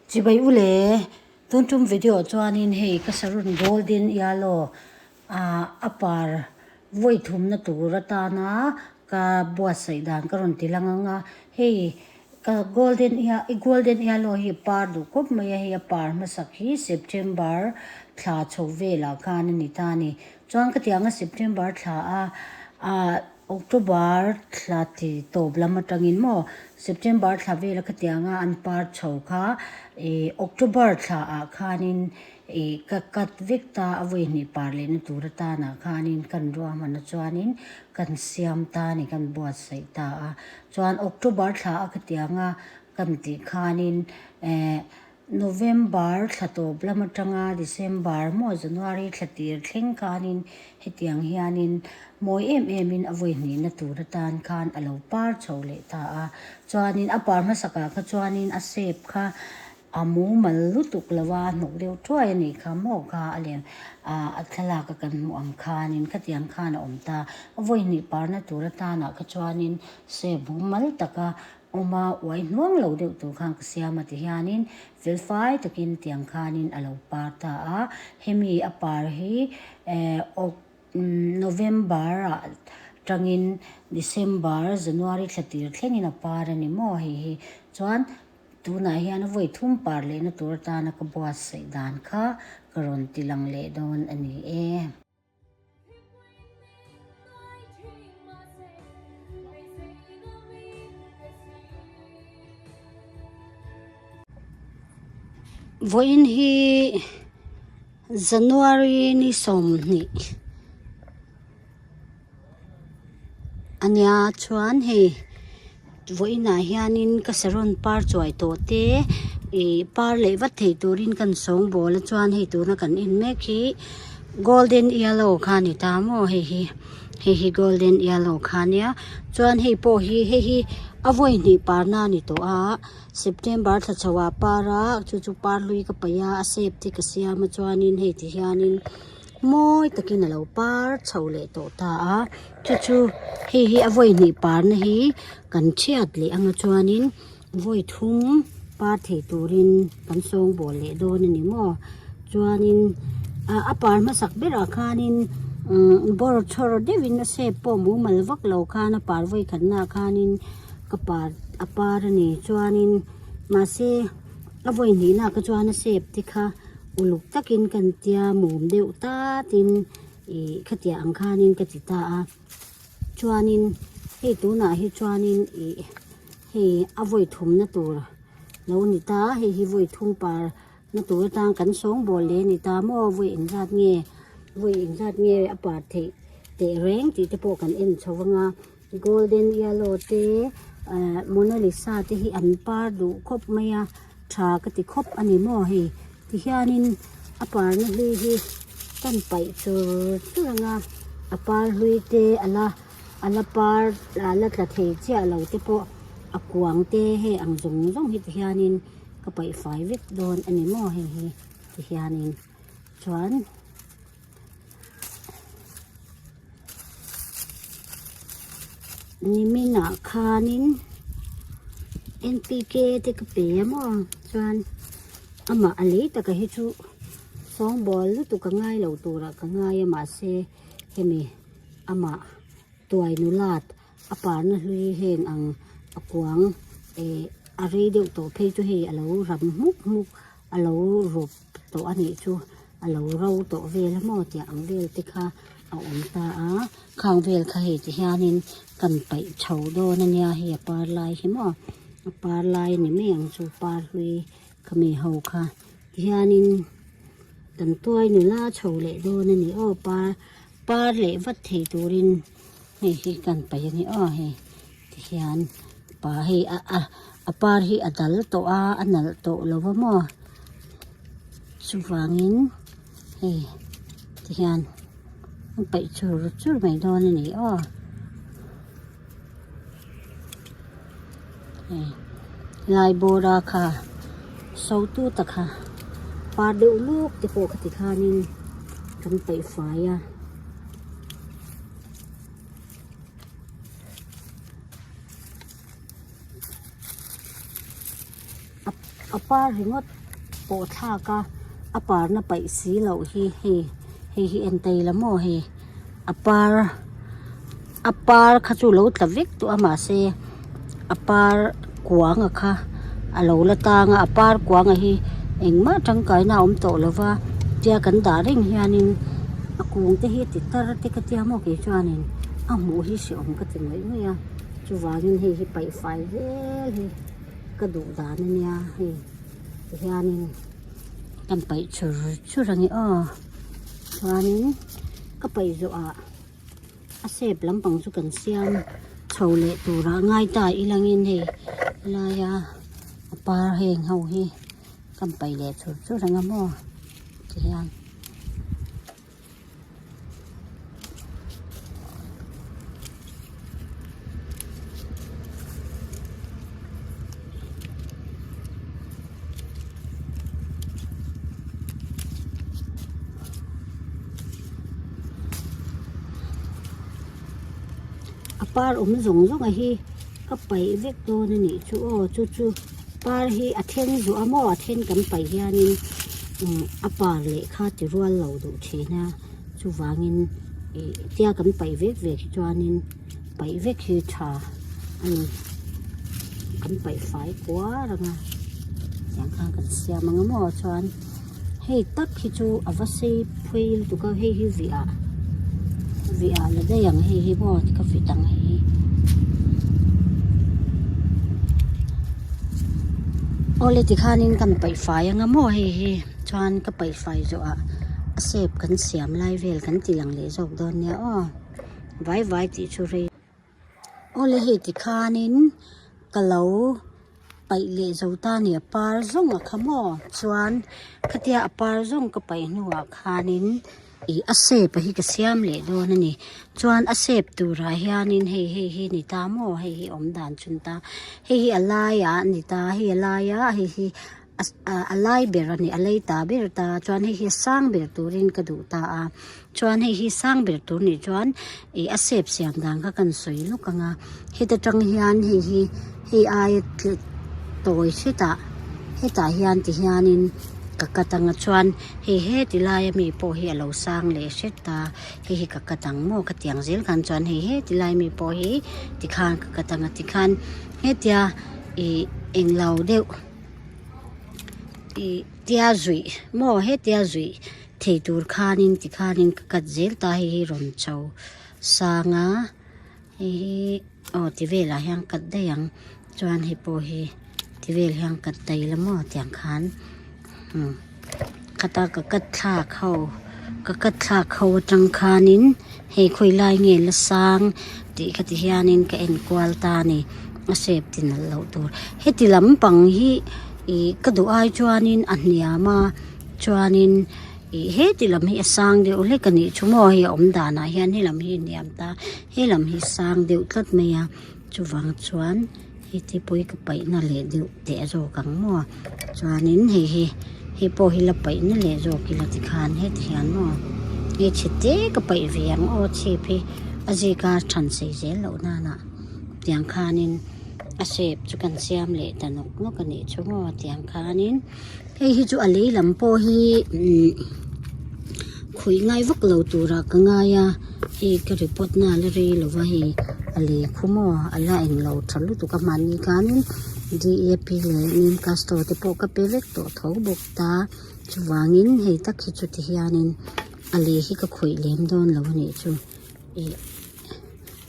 Chibai u le, tun tum video chuanin hei ka saron golden yellow ah a par vawi thumna tur atana ka buatsaih dan ka rawn ti lang ang a, hei ka golden golden yellow hi par duh khawp mai a, hei a par hmasak hi September thla chho velah khan a ni ta a ni. Chuan ka tiang a September thla a ah October thla ti tawp lam atangin maw September thla vela khatianga an par chho kha ih October thla ah khanin ih ka cut vek ta a vawi hnih par lehna tur atanah khanin kan ruahman a chuanin kan siam ta a ni kan buatsaih ta a chuan October thla a khatianga kan tih khanin eh November thla tawp lam atanga December maw January thla tir thleng khanin hetiang hianin mawi em emin a vawi hnihna tur atan khan a lo par chho leh ta a. Chuanin a par hmasakah kha chuanin a shape kha a mumal lutuk lo a, hnawk deuh thuai a nih kha maw kha a lem a thlalak a kan hmuh ang khanin khatiang khan a awm ta. A vawi hnih parna tur atanah kha chuanin shape mumal taka Awm a, uai hnuang lo deuh tur khan ka siam a ti hianin felfai takin tiang khanin a lo par ta a, hemi a par hi eh Oct November ah tangin December January thla tir thlengin a par a ni maw hei hi chuan tunah hian a vawi thum par lehna tur atana ka buatsaih dan kha ka rawn ti lang leh dawn a ni e. Vawiin hi January ni 20 a nia chuan hei vawiinah hianin ka saron par chuai tawh te ih par leh vat thei turin kan sawngbawl a chuan hei tuna kan en mek hi golden yellow kha a ni ta maw hei hi hei hi golden yellow kha a nia chuan hei pawh hi hei hi a vawi hnih parna a ni tawh a September thla chho ah par a chu chu par hlui ka paih a a shape te ka siam a chuanin hei ti hianin. Mawi takin a lo par chho leh tawh ta a chu chu hei hi a vawi hnih parna hi kan thiat leh anga chuanin vawi thum par thei turin kan sawngbawl leh dawn a ni maw chuanin ah a par hmasak berah khanin umm bawr chhawr deuhin a shape pawh mumal vak lo khan a par vawi khatnaah khanin ka par a par a ni chuanin mahse a vawi hnihnaah kha chuan a shape te kha. Uluk takin kan tia mum deuh tatin ih khatiah ang khanin ka ti ta a chuanin hei tunah hi chuanin ih hei a vawi thumna tur lo ni ta hei hi vawi thum par na tur atang kan sawngbawl leh a ni ta maw vawi engzat nge vawi engzat nge a par theih teh reng tih te pawh kan en chho vang a golden yellow te ah monalisa te hi an par duh khawp mai a. Tha ka ti khawp a ni maw hei tihianin a parna hlui hi kan paih chur chur ang a a par hlui te a la a la par a la tla thei chiah lo te pawh a kuang te hei ang zawng zawng hi tihianin ka paih fai vek dawn a ni maw hei hi tihianin chuan. Niminah khanin N_P_K te ka pe a maw chuan amah a lei taka hi chu sawngbawl lutuk a ngai lo turah ka ngai a mahse hemi amah tuai nulat a parna hlui heng ang a kuang eh a rei deuh tawh phei chu hei a lo ram hmuk hmuk a lo rawp tawh a nih chu a lo ro tawh vel a maw tih ang vel te kha a awm ta a khang vel kha hei ti hianin kan paih chho dawn a nia hei a par lai hi maw a par lai a ni mai ang chu par hlui kha mi ho kha ti hianin kan tuai nula chho leh dawn a ni aw par par leh vat thei turin hei hi kan paih a ni aw hei ti hian pa hei a a a par hi a dal tawh a a nalh tawh lo va maw chuvangin hei ti hian an paih chur chur mai dawn a ni aw hei lai bawra kha so tu tak kha par deuh luk te pawh kha ti khanin kan paih fai a. A A par ringawt pawh thlak a a parna paih si loh hi hei hei hi en thei la maw hei a par a par kha chu lo tla vek tawh a mahse a par kuang a kha a lo la tang a a par kuang a hi engmah tangkaina a awm tawh lo va tia kan dah reng hianin a kung te hi a ti tar te ka tia maw kei chuanin a hmuh hi hrehawm ka ti ngawih ngawih a chuvangin hei hi paih fai zel hi ka duh dan a nia hei tihianin kan paih chur chur a ni aw chuanin ka paih zawhah a shape lampang chu kan siam chho leh turah ngai ta ilangin hei helaia a par heng ho hi kan paih leh chur chur ang a maw tihian. A par awm zawng zawng a hi ka paih vek dawn a nih chu aw chu chu par hi a then zuah a maw a then kan paih hianin umm a par leh kha ti rual lo duh thin a chuvangin ih tia kan paih vek vek hi chuanin paih vek hi tha a ni kan paih fai kuar ang a tiang khan kan siam ang a maw chuan hei tak hi chu a va sei phei lutuk a hei hi vih ah vih ah la daih ang hei hi maw ka vit ang hei hi awle tikhanin kan paih fai ang a maw hei hi chuan ka paih fai zawh ah a shape kan siam lai vel kan ti lang leh zawk dawn nia aw. Vai vai tih chu rei. Awle hei tikhanin ka lo paih leh zo ta a ni a par zawng a kha maw chuan khatia a par zawng ka paih hnuah khanin ih a shape a hi ka siam leh dawn a ni chuan a shape turah hianin hei hei hi ni ta maw hei hi awm dan chu ni ta hei hi a laiah a ni ta hei a laia hei hi. A lai ber a ni a lei ta ber ta chuan hei hi a sang ber turin ka duh ta a chuan hei hi sang ber tur nih chuan ih a shape siam dan kha kan sawi lawk ang a heta tang hian hei hi hei aia tawi hretah hetah hian ti hianin ka cut ang a chuan hei heti laia mi pawh hi a lo sang leh hret ta hei hi ka cut ang maw ka ti ang zel khan chuan hei heti lai mi pawh hi tikhan ka cut ang a tikhan hetia ih englo deuh. Ih tia zuih maw hetia zuih thei tur khanin tikhanin ka cut zel ta hei hi rawn chho sang a hei hi aw ti velah hian cut daih ang chuan hei pawh hi ti vel hian cut daih la maw tiang khan umm khata ka cut thlak ho ka cut thlak ho atang khanin hei khawi lai nge la sang tih kha ti hianin ka en kual ta a ni a shape ti nalh loh tur heti lampang hi ih ka duh ai chuanin a hniam a chuanin ih heti lam hi a sang deuh hlek a nih chu maw hei a awm danah hian helam hi a hniam ta helam hi sang deuh tlat mai a chuvang chuan heti pawh hi ka paihna leh deuh teh zawk ang maw chuanin hei hi hei pawh hi la paihna leh zawk ila tikhan heti hian maw hei chhe te ka paih ve ang aw chhip hi a zik a than sei zel loh nana tiang khanin a shape chu kan siam leh ta nawk nawk a nih chu maw tiang khanin hei hi chu a lei lam pawh hi umm khawih ngai vak lo turah ka ngai a hei ka report na la rei lo va hei a lei khu maw a la eng lo tha lutuk a hmanni khanin D A P leh neem castor te pawh ka pe vek tawh tho bawk ta chuvangin hei tak hi chu ti hianin a lei hi ka khawih lem dawn lo a nih chu ih.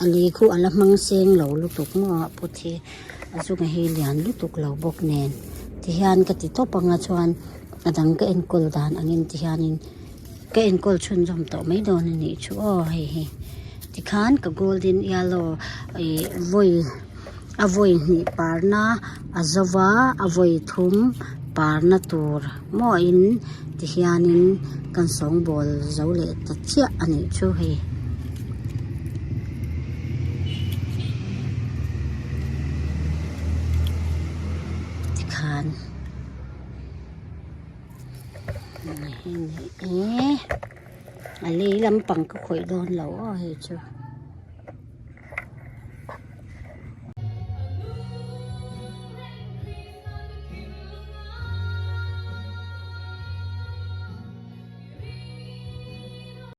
A lei khu a la hmang seng lo lutuk maw a put hi a zunga hi lian lutuk lo bawk nen tihian ka ti tawp anga chuan a dang ka enkawl dan angin tihianin ka enkawl chhunzawm tawh mai dawn a nih chu aw hei hi tikhan ka golden yellow ih vawi a vawi hnih parna a zo va a vawi thum parna tur maw in tihianin kan sawngbawl zo leh ta chiah a nih chu hei. Tikhan a lei lampang ka khawih dawn lo aw hei chu.